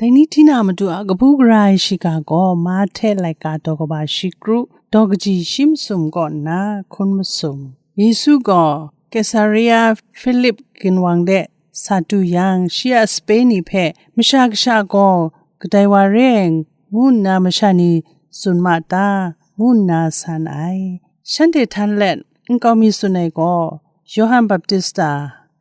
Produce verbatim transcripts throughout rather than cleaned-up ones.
Dai ni hti na matu a kabu gara ai shiga gaw Mahte laika daw kaba shi kru daw kaji shi masum kaw nna hkun masum. Yesu gaw Kaisarea Hpilip ginwang de sa du yang, shi a sape ni hpe Masha Kasha gaw kadai wa re ai ngu nna masha ni tsun ma ta, ngu nna san ai. Shanhte htan let nkau mi tsun ai gaw, Yawhan Baptista,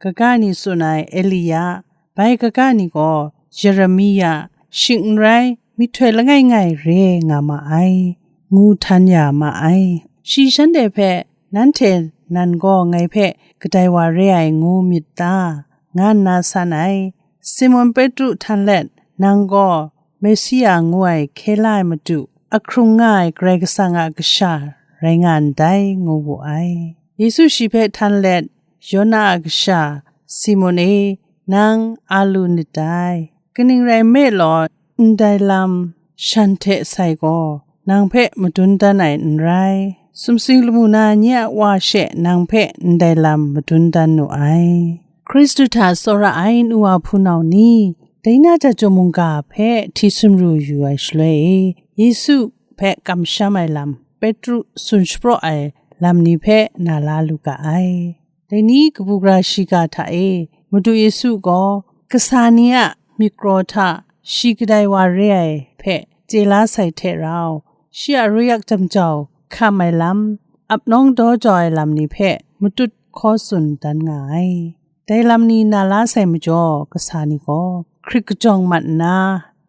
kaga ni tsun ai Elia, bai kaga ni gaw Yeremia, shing n rai, myihtoi langai ngai re nga ma ai, ngu htan ya ma ai. Shi shanhte hpe, "Nanhte nan gaw ngai hpe kadai wa re ai ngu myit ta?" nga nna san ai. Simon Petru htan let, "Nang gaw Mesia ngu ai hkye la ai Madu, ahkrung nga ai Karai Kasang a Kasha rai nga ndai," ngu wu ai. Yesu shi hpe htan let, "Yona a kasha, Simon e, nang a lu nit dai. Kaning rai nme law, ndai lam shan hte sai gaw nang hpe madun dan ai n rai. Sumsing lamu na nye a Wa she nang hpe ndai lam madun dan nu ai." Hkristu hta tsawra ai nu wa hpunau ni, dai na jat jaw mungga hpe hti sumru yu ai shaloi e, Yesu hpe kamsham ai lam, Petru tsun shapraw ai lam ni hpe na la lu ga ai. Dai ni kabu gara shiga hta e, Madu Yesu gaw kasa ni a myit kraw hta shi kadai wa re ai hpe chye la sai hte rau, shi a ruyak jamjau hkam ai lam, ap nawng daw jau ai lam ni hpe matut hkaw tsun dan nga ai. Dai lam ni na la sai majaw, kasa ni gaw hkrit kajawng mat nna,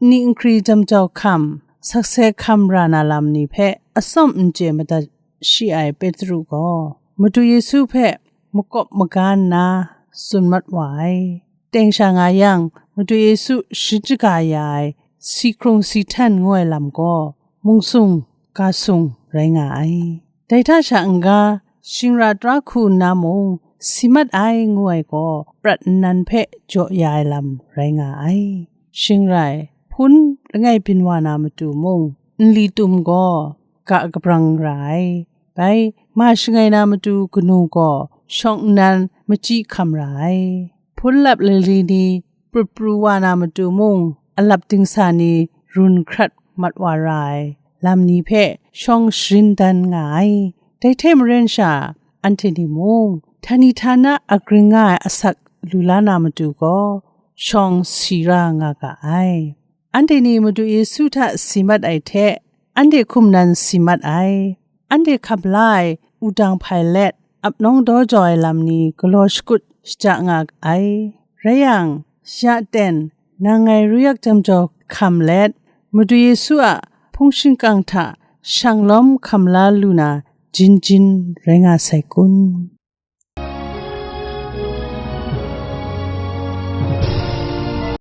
nni nkri jamjau hkam, sakse hkam ra na lam ni hpe atsawm n chye madat shi ai Petru gaw, Madu Yesu hpe makawp maga nna tsun mat wa ai. Teng sha nga yang, Madu Yesu shin shaga ya ai si hkrung si htan ngu ai lam gaw, mung sung ga sung rai nga ai. Dai hta sha n-ga, shingra tra hku nna mung si mat ai ngu ai gaw, prat nnan hpe jaw ya ai lam rai nga ai. Shing rai, hpun langai byin wa na matu mung, nli tum gaw ga kabrang ra ai. Bai, ma shangai na matu kanu gaw shawng nnan machyi hkam ra ai. Hpun lap lali ni prut pru wa na matu mung, alap dingsa ni run hkrat mat wa ra ai lam ni hpe shawng sharin dan nga ai. Dai hte maren sha, anhte ni mung, htani htana agring nga ai asak lu la na matu gaw, shawng si ra nga ga ai. Anhte ni Madu Yesu hta si mat ai hte, anhte hkum nan si mat ai. Anhte hkap la ai wudang hpai let, ap nawng daw jau ai lam ni galaw shakut shaja nga ai. Rai yang, ya ten, nang ngai ruyak jamjau hkam let, Madu Yesu a hpung shingkang hta shang lawm hkam la lu na jin jin rai nga sai kun?